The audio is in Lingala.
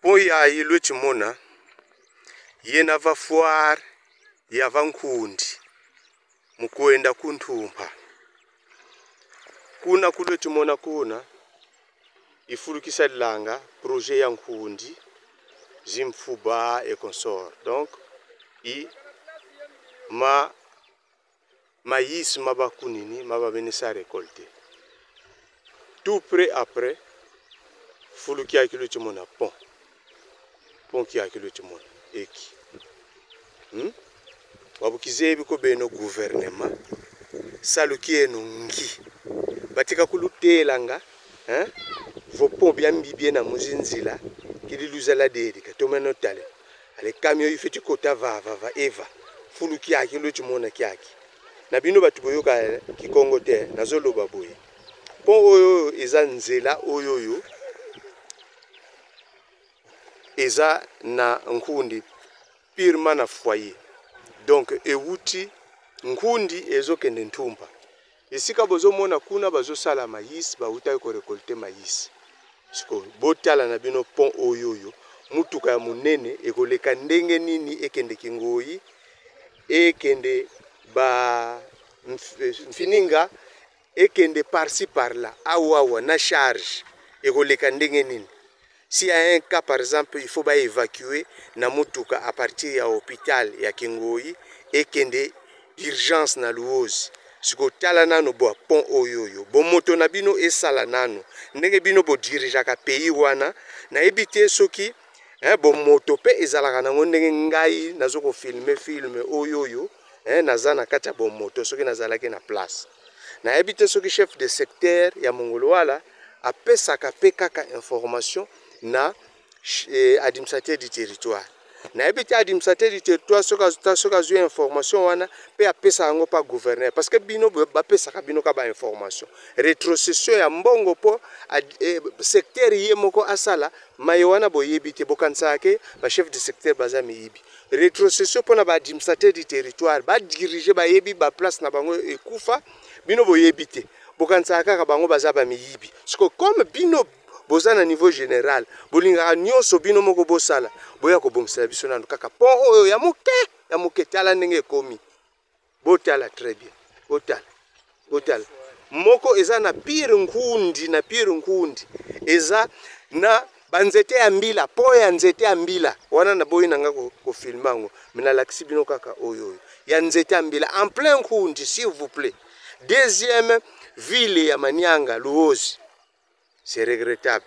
Mpo ya ilwe tshimona ye na va foire ya va nkundi mukwenda kuntumpa kuna kulwe tshimona kuna ifulukisa lilanga projet ya nkundi zimfuba et consort donc i ma maïs ma bakunini ma babenisa récolté tout près après fuluki akilo tshimona pont pont ki akilo tshimona eki Wabukizebi ko beno gouvernement saluki eno ngi batika kulutelanga hein? Vopo bia mbibie na muzinzila kili luzala dedika tomeno tale ale camion ife kota va va va eva fulu kiaki lo tshimona kiaki na bino bato boyoka kikongo te nazoloba boye mpo oyo eza nzela oyo oyo eza na nkundi purement na foyer donc ewuti nkundi ezokende ntumba esika bozomona kuna bazosala maïs bawutaki korekolte maïs sikoyo botala na bino pont oyo oyo mutuka ya monene ekoleka ndenge nini ekende kingoyi ekende ba mfininga ekende par-ci par-là awa awa na charge ekoleka ndenge nini. S'il y a un cas par exemple il faut ba évacuer na mutuka à partir ya hôpital ya Kingoyi ekende d'urgence na Luozi. Sikoyo tala nano bwa pont oyo oyo bomoto na bino esala nano ndenge bino bodirigeaka pays wana nayebi te soki hein, bomoto mpe ezalaka nango ndenge ngai nazo kofilme filme oyo oyo hein, naza na kati ya bomoto soki nazalaki na place nayebi te soki chef de secteur ya Mongolowala apesaka mpe kaka information na administrateur du territoire. Nayebi te administrateur du territoire soki azwi information wana mpe apesaka yango mpa gouverneur parce que bino bapesaka bino ka ba information rétrocession ya mbongo mpo secteur ye moko asala maye wana boyebi te bokanisaka ke ba chef de secteur baza miyibi. Rétrocession mpona ba administrateur du territoire badirige bayebi ba place na bango ekufa bino boyebi te bokanisaka kaka bango baza ba miyibi. Siko comme bino boza na niveau général bolingaka nyonso bino moko bosala boya kobongisela biso nano kaka pont oyo ya moke tala ndenge ekomi botala très bien botala botala moko eza na pire nkundi na pire nkundi eza na banzete ya mbila po ya nzete ya mbila wana naboyi nanga kofilme yango me nalakisi bino kaka oyo oyo ya nzete ya mbila en plein nkundi s'il vous plaît. Deuxième ville ya Manianga Luozi, c'est regrettable.